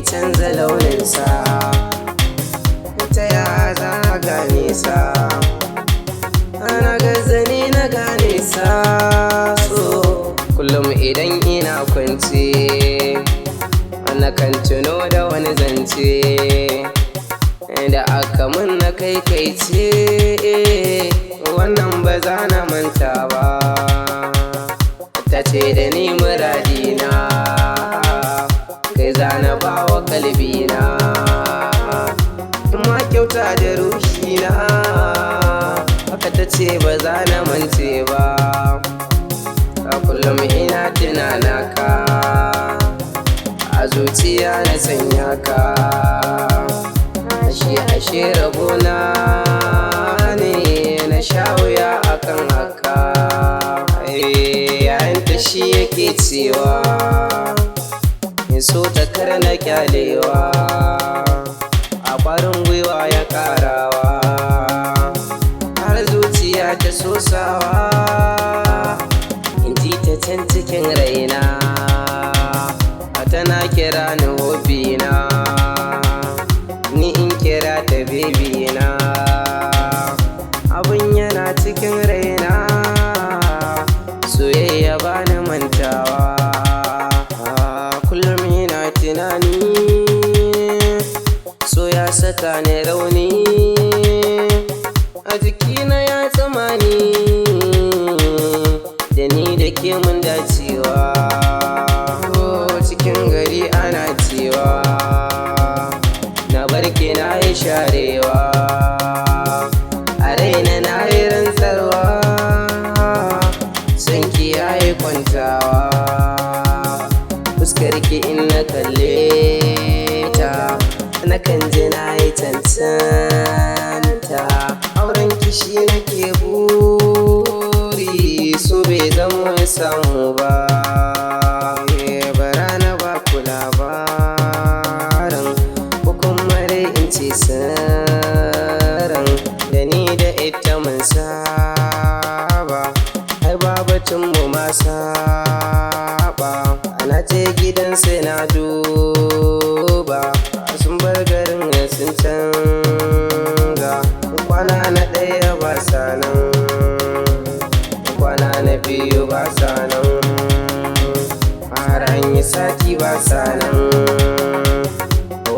Canza launinsa, ta ya za a gane sa? Ana gazani na gane sa. So kullum idan ina kwance, na kan tuno da wani zance da aka mun na kai kai ce, wannan ba za na manta ba. Ta ce da ni muradina, kai zana ba wa kalbina, ma kyauta da ruhina. Haka ta ce, ba za na mance ba. A kullum ina tunana ka, a zuciya na sanya ka. Ashe ashe rabona ne, na sha wuya akan haka. Yayin ta shi yake cewa in so ta kar na kyalewa, a ƙwarin gwiwa ya ƙarawa, har zuciya ta sosawa, in ji ta can cikin raina a tana kira ni hobina, ni in kira ta bebina. Abun yana cikin raina, soyayya ba na mantawa. Kullum ina tunani, so ya saka ni rauni, a jikina ya tsamani, da ni da ke mun dacewa. Cikin gari ana cewa na barke na yi sharewa, a raina na yi rantsarwa, son ki ya yi kwantawa. Fuskar ki in na kalle ta, na kan ji na yi cancanta. Auren kishi nake buri, so bai zama samu ba. Bara na ba ku labarin, ko kuma dai in ce sirrin, da ni da ita mun saba, ai babatun mu ma saba. Ana je gidan sai na duba, sun bar garin sun canza. Kwana na ɗaya ba sa nan, kwana na biyu ba sa nan, har an yi sati ba sa nan,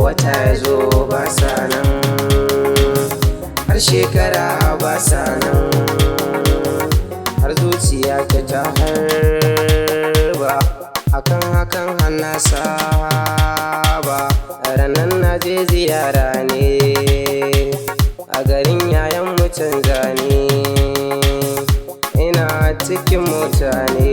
wata ya zo ba sa nan, har shekara ba sa nan, har zuciya ta ta harba akan hakan hana saba. Ranar na je ziyara ne a garin yayan mu canza ne, ina cikin mota ne.